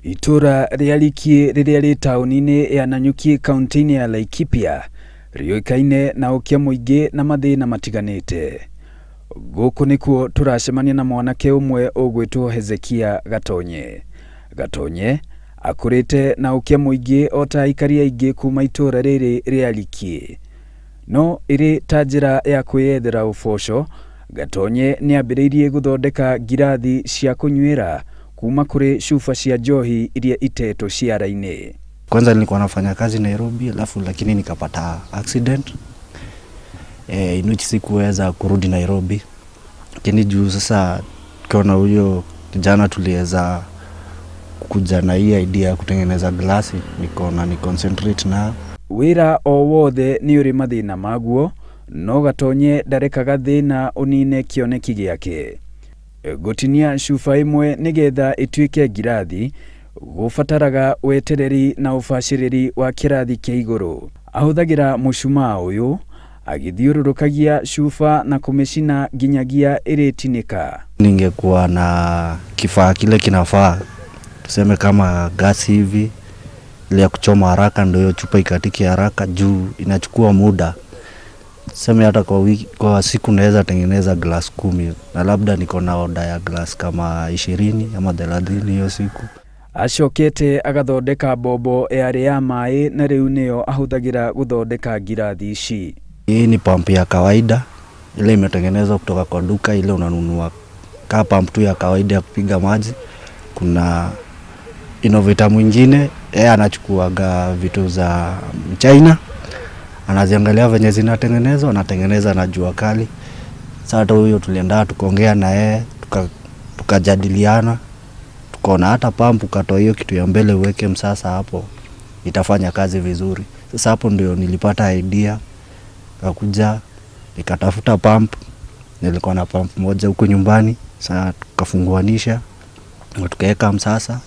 Itũra rĩa Likie rĩrĩa rĩ taũni-inĩ ya Nanyuki kaunti-inĩ ya Laikipia rĩũĩkaine na ũkĩa mũingĩ na mathĩna matiganĩte. Gũkũ nĩkuo tũracemania na mwanake ũmwe ũgwĩtwo Hezekia Gatonye. Gatonye akũrĩte na ũkĩa mũingĩ o ta aikari aingĩ kuma itũra rĩrĩ rĩa Likie. No ĩrĩ ta njĩra ya kwĩyethera ũboco, Gatonye nĩambĩrĩirie gũthondeka ngirathi cia kũnyuĩra kuma kũrĩ cuba cia njohi iria itetwo ciara-inĩ. Kwanza nilikuwa nafanya kazi Nairobi, alafu lakini nikapata accident in which sikuweza kurudi Nairobi, lakini juu sasa tukiona huyo kijana tuliweza kuja na hii idea ya kutengeneza glasi, nikaona ni concentrate nayo. Wĩra o wothe nĩ ũrĩ mathĩna maguo, no Gatonye ndarekaga thĩna ũnine kĩoneki gĩake. Gũtinia cuba ĩmwe nĩgetha ĩtuĩke ngirathi gũbataraga wetereri na ũbacĩrĩri wa kĩrathi kĩa igũrũ. Ahũthagĩra mũcumaa ũyũ agĩthiũrũrũkagia cuba na kũmĩcina nginyagia ĩrĩtinĩka. Ningekuwa na kifaa kile kinafaa, tuseme kama gasi hivi ile ya kuchoma haraka, ndio hiyo chupa ikatike haraka, juu inachukua muda. Tuseme hata kwa wiki, kwa siku naweza tengeneza glass 10 na labda niko na oda ya glass kama 20 ama 30 hiyo siku. Acokete agathondeka mbombo yarĩ ya maĩ na rĩu nĩyo ahũthagĩra gũthondeka ngirathi ici. Hii ni pump ya kawaida ile imetengenezwa kutoka kwa duka, ile unanunua ka pump tu ya kawaida ya kupiga maji. Kuna innovator mwingine yeye anachukuaga vitu za China, anaziangalia venye zinatengenezwa, anatengeneza na jua kali. Sasa hata huyo tulienda tukaongea na yeye, tukajadiliana, tukaona hata pump ukatoa hiyo kitu ya mbele uweke msasa hapo itafanya kazi vizuri. Sasa hapo ndio nilipata idea, nikakuja nikatafuta pump. Nilikuwa na pump moja huko nyumbani, sasa tukafunguanisha na tukaweka msasa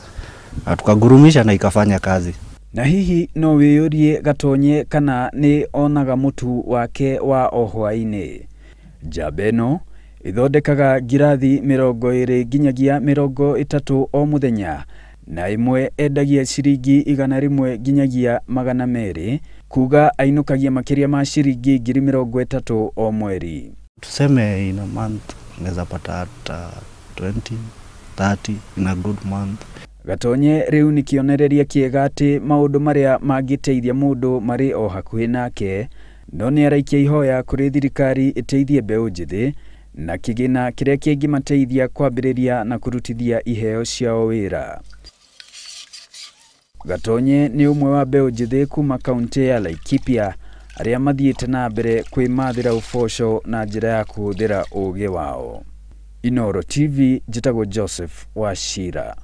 na tukagurumisha na ikafanya kazi. Na hihi no wĩyũrie Gatonye kana nĩ onaga mũtu wake wa o hwaĩ-inĩ. Njamba ĩno ĩthondekaga ngirathi 20 nginyagia 30 o mũthenya, na ĩmwe endagia ciringi 100 nginyagia 200, kuga ainũkagia makĩria ma ciringi 30,000 o mweri. Tuseme in a month naweza pata hata 20, 30 in a good month. Gatonye rĩu nĩ kĩonereria kĩega atĩ maũndũ marĩa mangĩteithia mũndũ marĩ o hakuhĩ nake, no nĩ araikia ihoya kũrĩ thirikari ĩteithie mbeũ njĩthĩ na kĩgĩna kĩrĩa kĩngĩmateithia kwambĩrĩria na kũrutithia iheo ciao wĩra. Gatonye nĩ ũmwe wa mbeũ njĩthĩ kuma kaunti ya Laikipia arĩa mathiĩte na mbere kwĩmathĩra ũboco na njĩra ya kũhũthĩra ũũgĩ wao. Inooro TV, njĩtagwo Joseph Wachira.